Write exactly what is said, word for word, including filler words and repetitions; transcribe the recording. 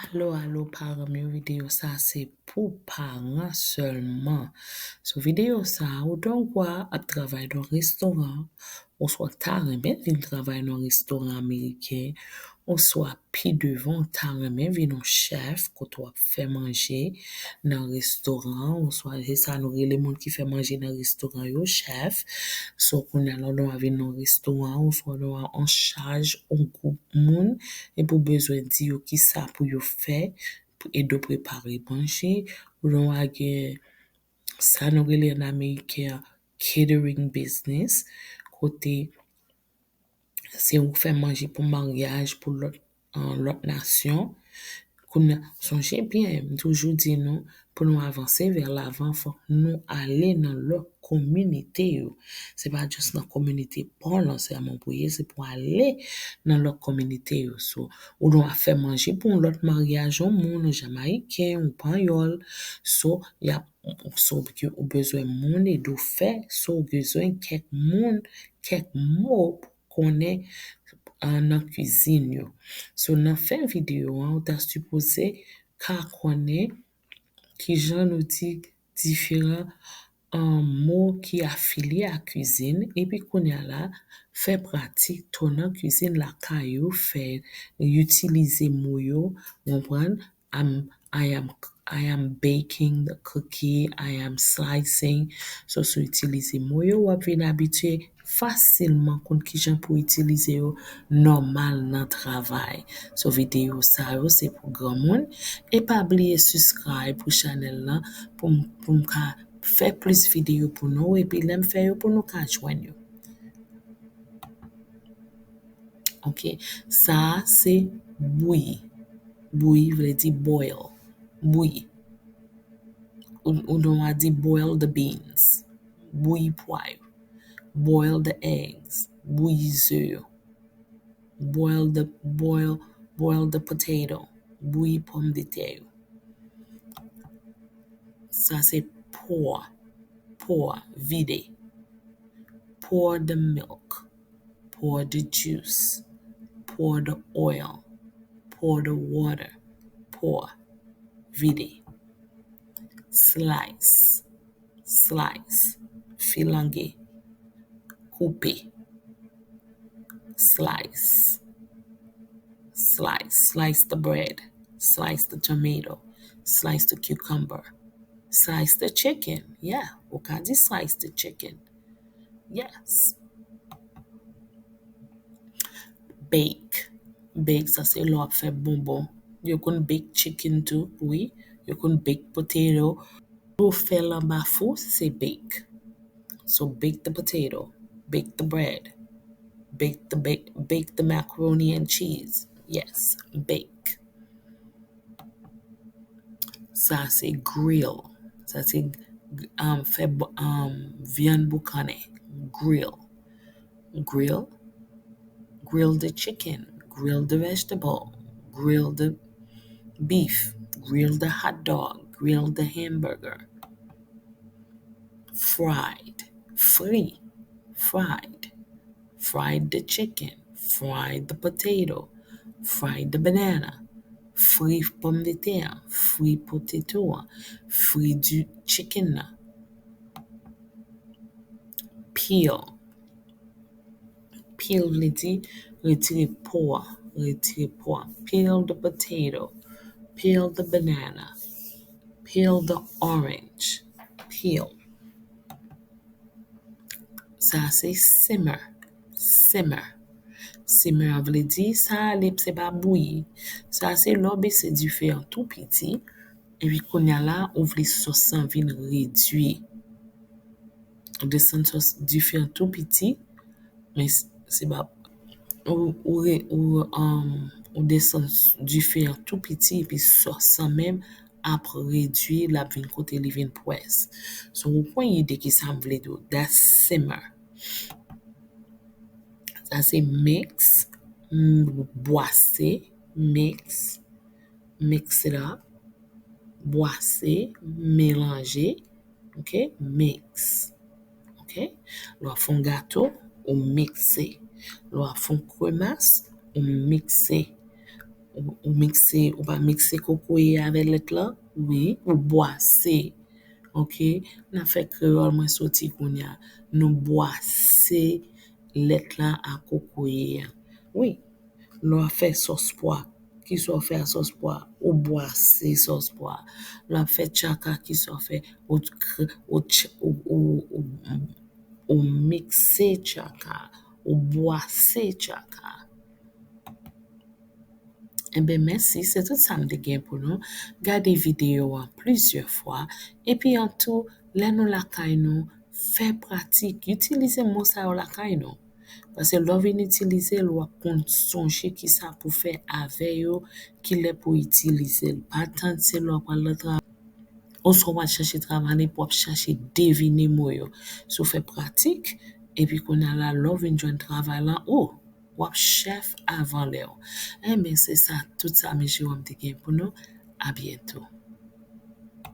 Alo, alo, paran m yo, videyo sa se pou paran sèlman. Sou videyo sa, ou ta renmen ap travay nan restoran, oswa ta renmen vin travay nan restoran ameriken, oswa pi devan, ou ta renmen vin yon chèf kote w ap fè manje nan restoran, oswa se sa nou rele moun ki fè manje nan restoran yo, chèf. So, kounye a la, ou ta renmen vin nan restoran, oswa ou ta renmen an chaj yon gwoup moun, epi w bezwen di yo kisa pou yo fè, pou ede w prepare manje, ou ta renmen gen sa nou rele an ameriken an catering business, kote se ou fè manje pou maryaj, pou lòt, an lòt nasyon. Kounye a, sonje byen, m toujou di nou, pou nou avanse vè lavan, fòk nou ale nan lòt kominote yo. Se pa just nan kominote pa w lan sèlman pou ye, se pou ale nan lòt kominote yo. So, ou ta renmen fè manje pou yon lòt maryaj, yon moun, yon Jamayiken, yon Panyòl. So, y ap, so, ou bezwen moun ede w fè, so, ou bezwen kèk moun, kèk mo pou konnen, ah, nan kwizin yo. So, nan fen videyo an, ou ta sipoze ka konnen kijan nou di diferan, ah, mo ki afilye a kwizin, epi kounye a la, fè pratik tou nan kwizin lakay ou, fè itilize mo yo, konprann, I'm, I am, I am baking the cookie, I am slicing. So, si w itilize mo yo, w ap vin abitye fasilman konn kijan pou w itilize yo nòmal nan travay. So, videyo sa yo, se pou granmoun. E pa bliye subscribe pou chanèl lan, pou m, pou m ka fè plis videyo pou nou, epi lè m fè yo pou nou ka jwenn yo. Ok, sa a se bouyi. Bouyi vle di boil. Bouyi. Ou, ou ta renmen di boil the beans. Bouyi pwa yo. Boil the eggs. Bouyi ze yo. Boil the, boil, boil the potato. Bouyi pòmdetè yo. Sa se pour. Pour, vide. Pour the milk. Pour the juice. Pour the oil. Pour the water. Pour, vide. Slice. Slice, filange, koupe. Slice, slice, slice the bread, slice the tomato, slice the cucumber, slice the chicken. Yeah, ou ka di slice the chicken. Yes. Bake. Bake, sa se lè w ap fè bonbon. Yo konn bake chicken tou, wi. Yo konn bake potato. Ou fè l anba fou, se bake. So, bake the potato, bake the bread, bake the, bake, bake the macaroni and cheese. Yes, bake. Sa se grill. Sa se, um, fè bo-, um, vyann boukannen. Grill. Grill. Grill the chicken. Grill the vegetable. Grill the beef. Grill the hot dog. Grill the hamburger. Fried. Fri. Fried. Fried the chicken. Fried the potato. Fried the banana. Fri pòmdetè an. Fri potato an. Fri di chicken nan. Peel. Peel vle di retire po a, retire po a. Peel the potato. Peel the banana. Peel the orange. Peel. Sa se simmer. Simmer. Simmer vle di sa ale, se pa bouyi. Sa se lè w bese dife an tou piti. Epi kounye a la, ou vle sòs lan vin redui. Ou desann sòs dife an tou piti, men s-, se pa, ou, ou re-, ou, um, ou desann s-, dife an tou piti, epi sòs lan menm ap redui, l ap vin kote li vin pwès. So, ou pran ide ki sa m vle di w. That's simmer. Sa se mix, m-, bwase, mix, mix it up, bwase, melanje, ok, mix, ok. Lè w ap fè yon gato, ou mikse. Lè w ap fè yon kremas, ou mikse. Ou, ou mikse, ou pa mikse kokoye avè lèt lan? Wi, ou bwase. Ok? N ap fè kreyòl mwen soti kounye a. Nou bwase lèt lan ak kokoye a. Wi. Lè w ap fè sòs pwa, kisa w fè a sòs pwa? Ou bwase sòs pwa. Lè w ap fè tchaka, kisa w fè? Ou, ou, ou, ou, ou mikse tchaka. Ou bwase tchaka. Enben, mèsi. Se tout sa m te gen pou nou. Gade videyo an plizyè fwa. Epi an tou, lè nou lakay nou, fè pratik. Itilize mo sa yo lakay nou. Paske lè w vin itilize l, w ap konn sonje kisa pou fè avè yo, kilè pou itilize l. Pa tann se lè w pral nan travay, oswa w pral chache travay, epi w ap chache devine mo yo. Si w fè pratik, epi kounye a la, lè w vin jwenn travay lan, o, w ap chèf avan lè w. Enben, se sa, tout sa, mesye, m te gen pou nou. A byento.